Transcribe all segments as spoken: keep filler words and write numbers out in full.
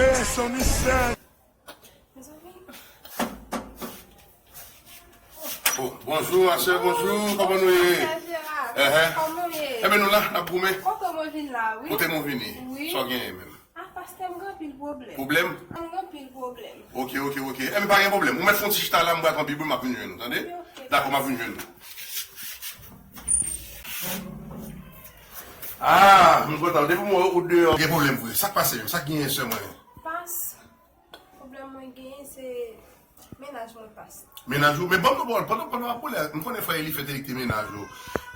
Mezanmi. Oh, bonjou, ma sè, bonjou. Kòman nou ye? Frè Jera, Ehe. Kòman w ye? Enben, nou la, n ap goumen. Kote mwen vin la, wi. Kote mwen vini? Wi. Sa w genyen menm? Ah, pastè, m gen anpil pwoblèm. Pwoblèm? M gen anpil pwoblèm. Ok, ok, ok. Enben, pa gen pwoblèm. Ou mèt fè yon ti chita la, m pral pran Bib, m ap vin jwenn ou, tande? Wi, ok. Dakò, m ap vin jwenn ou. Ah, m kontan. Depi m wè ou deyò, gen pwoblèm vre. Sa k pase menm? Sa k genyen, sè mwen? Pas, pwoblèm mwen genyen, se mennaj mwen, pas. Mennaj ou? Men ban m nan pawòl, pandan, pandan w ap pale, m konnen frè Elifèt te li ki te mennaj ou.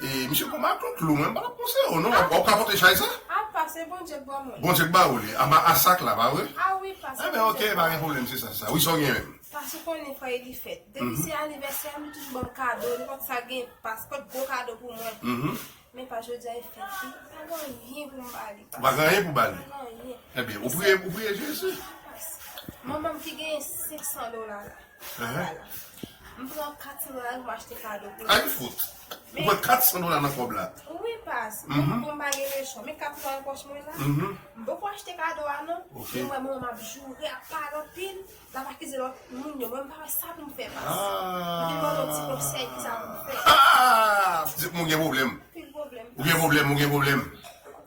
E misye gon maklou, mwen m pa t ap konseye w, non? W ap, w ap ka pote chay sa? Ah, pas, se Bondye k ban mwen. Bondye k ba ou li. A, a sa k la, pa vre? Ah wi, pas, se Bondye k ba mwen. Enben, ok, pa gen pwoblèm, se sa, se sa. Wi, sa w genyen menm? Pas, ou konnen frè Elifèt. Depi se anivèsè m, li toujou ban m kado, nenpòt sa gen, pas, pot gwo kado pou mwen. Mhm. Men pa jodi a e fèt li. Pa gen anyen pou m ba li, pas. Ou pa gen anyen pou ba li? Pa gen anyen. Ebyen, ou priye, ou priye Jezi. Pas. Manman m ki genyen senk san dola la. Ehe. Papa la. M pran kat san dola pou m achte kado pou li. Ay fout. Ou pran kat san dola nan kòb la. Wi, pas. Mhm. Bon, m pa gen lechon. Men kat san dola nan pòch mwen la. Mhm. M poko achte kado a, non. Ok. Men m wè manman m ap joure, ap pale anpil. L ap akize lòt moun yo. Mwen, m pa wè sa pou m fè, pas. Ah. M vin mande yon ti konsèy, kisa pou m fè? Ah! Ou gen pwoblèm. Anpil pwoblèm. Ou gen pwoblèm, ou gen pwoblèm.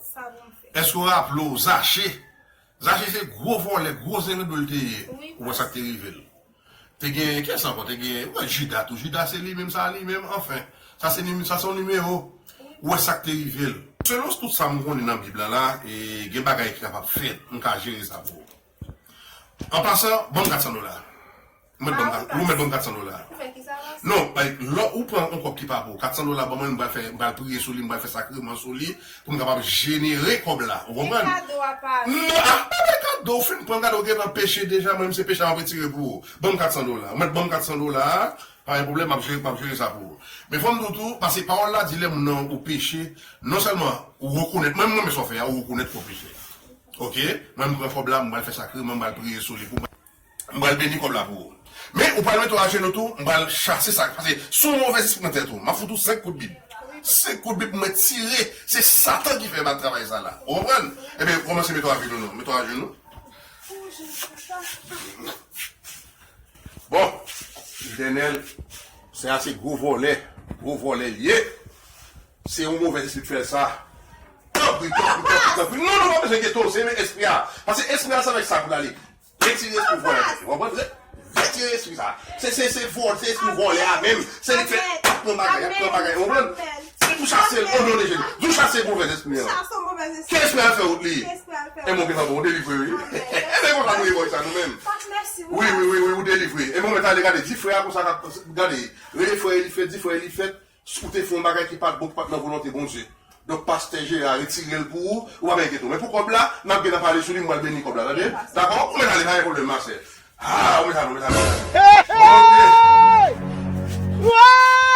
Sa pou m fè. Èske w raple w Zache? Zache se gwo vòlè, gwo zenglendo l te ye. Wi, pas. Ou wè sa k te rive l. Te gen, kiyès ankò? Te gen, ou wè Jida tou. Jida se li menm, sa li menm, anfen. Sa se ni-, sa se yon nimewo. Wi. Ou wè sa k te rive l. Selon tout sa m konnen nan Bib la, la, e, gen bagay ki kapab fèt. M ka jere sa pou ou. An pasan, ban m kat san dola. Ou mèt ban m kat, ou mèt ban m kat san dola. Pou fè kisa, pas? Non, like, lè ou pran yon kòb ki pa pou ou, kat san dola ban mwen, m pral fè, m pral priye sou li, m pral fè sakreman sou li, pou m kapab jenere kòb la. Ou konprann? Kado a, pas. Non, a, pa bay kado, ou fin pran kado, ou gentan peche deja, mwen, se peche a m ap retire pou ou. Ban m kat san dola. Ou mèt ban m kat san dola, pa gen pwoblèm, m ap jere, m ap jere sa pou ou. Men fò m di w tou, paske pawòl la di lè moun nan ou peche, non sèlman ou rekonèt, mwen, mwen, men sa w fè a, ou rekonèt ke w peche. Ok? Mwen, m pran kòb la, m pral fè sakreman, m pral priye sou li pou m pral beni kòb la pou ou. Men, ou pral mete w ajenou tou, m pral chase sa. Paske, se yon movèzespri nan tèt ou. M ap fout ou senk kout Bib. Senk kout Bib, mwen tire. Se Satan ki fè m ap travay sa la. Ou konprann? Ebyen, kòmanse mete w ajenou, non. Mete w ajenou. Bon, Letènèl, se ase gwo vòlè. Gwo vòlè l ye. Se yon movèzespri k fè l sa. Tanpri, tanpri, tanpri, tanpri. Non, non, pa bezwen enkyete w, se men espri a. Paske espri a, se avèk sa pou l ale. Retire espri vòlè. Ou konprann? Re-, retire espri sa. Se, se, se vòl, se espri vòlè a menm. Se li k fè ap pran bagay, ap pran bagay. Ou konprann? Se pou chase l, o non de Jezi. Di w chase movèzespri an. Ki espri a fè wout li? E mwen, ou delivre, wi. E men konsa nou ye, bòy sa, nou menm. Wi, wi, wi, wi, ou delivre. E mwen, mwen, ale gade, di frè a konsa, gade, rele frè Elifèt, di frè Elifèt, si w te fè yon bagay ki pa t bon, ki pa t nan volonte Bondye. Donk, pastè Jera retire l pou ou, ou pa bezwen enkyete w. Men pou kòb la, n ap gen nan pale sou li, m pral beni kòb la, tande? Dakò? Ou mèt ale, pa gen pwoblèm, ma sè. Ah, ou mèt ale, ou mèt ale. Hey! Wow!